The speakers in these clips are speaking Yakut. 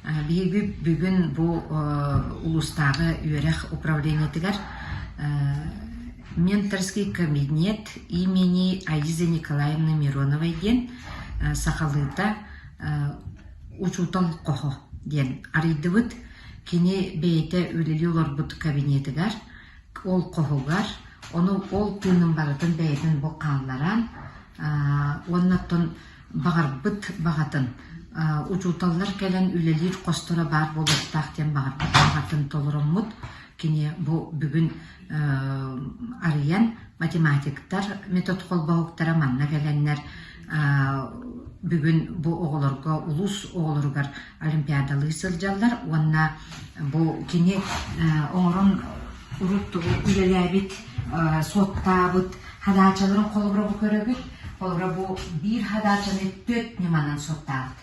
Биһиги бүгүн бу улуустааҕы үөрэх управлениетыгар менторский кабинет имени Аизы Николаевны Мироновой диэн сахалыыта учуутал хоһо диэн арыйдыбыт. Кини бэйэтэ үлэлии олорбут кабинетыгар ол хоһугар ону ол тыынын барытын бэйэтин бу хаалларан уонна оттон баҕарбыт баҕатын учууталлар кэлэн үлэлиир хосторо баар буолуохтаах диэн баҕарбыт баҕатын толороммут кини бу бүгүн арыйан математиктар метод холбоһуктара манна кэлэннэр бүгүн бу оҕолорго улуус оҕолоругар олимпиадалыы сылдьаллар уонна бу кини оҥорон урут үлэлээбит суоттаабыт хадаачаларын холобура бу көрөбүт холобура бу биир хадаачаны түөрт ньыманан суоттаабыт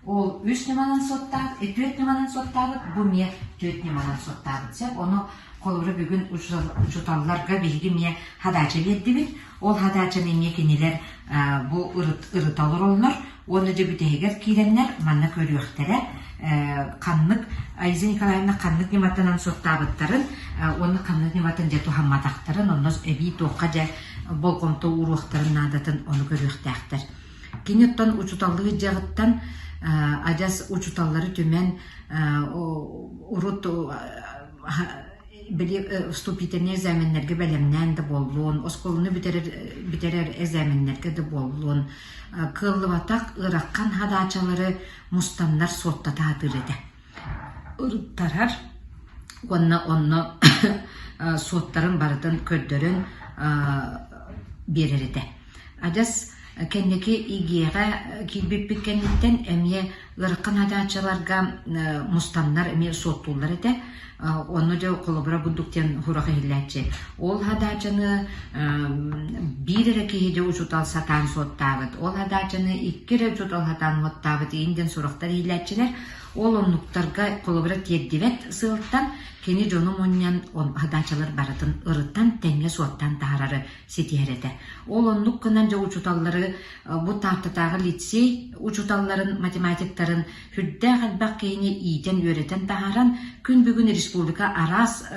ол үс ньыманан суоттаабыт түөрт ньыманан суоттаабыт бу эмиэ түөрт ньыманан суоттаабыт сөп ону холобура бүгүн учууталларга биһиги эмиэ хадаача биэрдибит Ол хадаачаны эмиэ кинилэр бу ырыта олороллор уонна дьэ бүтэһигэр киирэннэр манна көрүөхтэрэ ханнык Аиза Николаевна ханнык ньыматынан суоттаабыттарын уонна ханнык ньыматын дьэ туһамматахтарын онно эбии туохха дьэ болҕомто ууруохтарын наадатын ону көрүөхтээхтэр. Кини оттон учууталлыы дьаҕыттан адьас учууталлары түмэн урут били вступительнай экзаменнэргэ бэлэмнээн да буоллун, оскуоланы бүтэрэр бүтэрэр экзаменнэргэ да буоллун, кыаллыбатах ыарахан хадаачалары мустаннар суоттата сатыыр этэ. Ырыттарар уонна онно суоттарын барытын көрдөрөн биэрэр этэ. Адьас кэнники ИГЭ-ҕэ киирбиппит кэнниттэн эмиэ ыарахан хадааччыларга мустаннар эмиэ суоттууллар этэ. Онно дьэ холобура бурдук диэн сурах иһиллээччи. Ол хадаачаны биир эрэ киһи дьэ учуутал сатаан суоттаабыт. Ол хадаачаны икки эрэ учуутал сатаан суоттаабыт иин диэн сурахтар иһиллээччилэр. Ол оннуктарга холобура тиэрдибэт сыалтан кини дьону мунньан хадаачалар барытын ырытан тэҥҥэ суоттаан таһаарары ситиһэр этэ. Ол оннук гынан дьэ учууталлары бу Тааттатааҕы лицей учууталларын, математиктарын сүрдээх элбэх киһини иитэн-үөрэтэн таһааран, күн бүгүн республика араас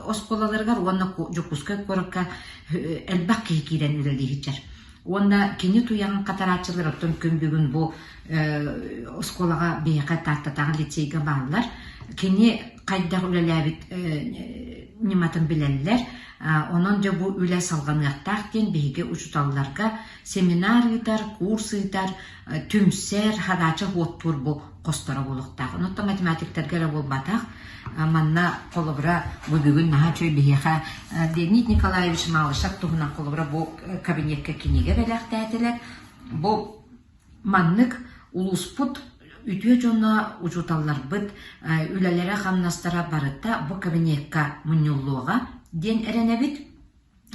оскуолаларыгар уонна Дьокуускай куоракка элбэх киһи киирэн үлэлии сылдьар. Уонна кини туйаҕын хатарааччылар оттон күн бүгүн бу оскуолаҕа биһиэхэ Тааттатааҕы лицейгэ бааллар. Кини хайдах үлэлээбит ньыматын билэллэр. Онон дьэ бу үлэ салҕаныахтаах диэн биһиги учууталларга семинар ыытар, курс ыытар, түмсэр, хадаача уоттуур бу хосторо буолуохтаах. Онон математиктарга эрэ буолбатах. Манна холобура бу бүгүн наһаа үчүгэй биһиэхэ Леонид Николаевич Малышев туһунан холобура бу кабинекка кинигэ бэлэхтээтилэр. Бу Маннык улууспут үтүө дьоно, учууталларбыт үлэлэрэ-хамнастара барыта бу кабинекка мунньуллуоҕа диэн эрэнэбит.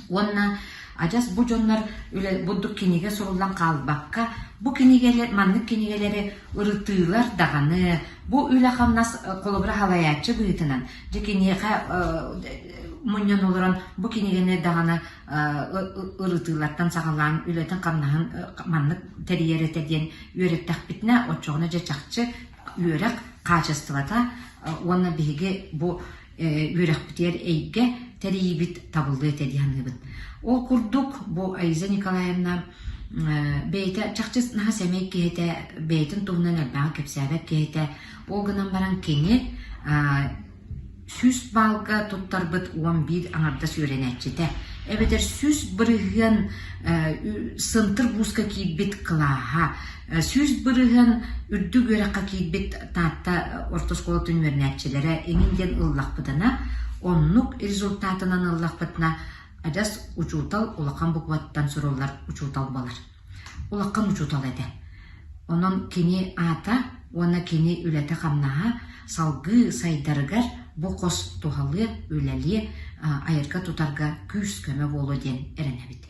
Уонна адьас бу дьоннор үлэ бурдук кинигэ суруллан хаалбакка, бу кинигэлэр маннык кинигэлэри ырытыылар даҕаны, бу үлэ-хамнас холобура салайааччы быһыытынан, дьэ киниэхэ мунньан олорон бу кинигэни даҕаны ырытыылартан саҕалаан үлэтин-хамнаһын маннык тэрийэр этэ диэн үөрэттэхпитинэ, оччоҕуна дьэ чахчы үөрэх хаачыстыбата уонна биһиги бу үөрэхпитигэр эйгэ тэрийиибит табыллыа этэ дии саныыбын. Ол курдук бу Аиза Николаевна бэйэтэ чахчы наһаа сэмэй киһи этэ, бэйэтин туһунан элбэҕи кэпсээбэт киһи этэ. Ол гынан баран кини 100 баалга туттарбыт 11 аҥардас үөрэнээччитэ, эбэтэр 100% сынтыр вузка киирбит кылааһа, 100% үрдүк үөрэххэ киирбит Таатта орто оскуолатын үөрэнээччилэрэ эҥин диэн ыллахпытына, оннук результатынан ыллахпытына, адьас учуутал улахан букваттан суруллар учуутал буолар. Улахан учуутал этэ. Онон кини аата уонна кини үлэтэ-хамнаһа салгыы сайдарыгар бу хос туһалыа, үлэлиэ, айарга-тутарга күүс-көмө буолуо диэн эрэнэбит.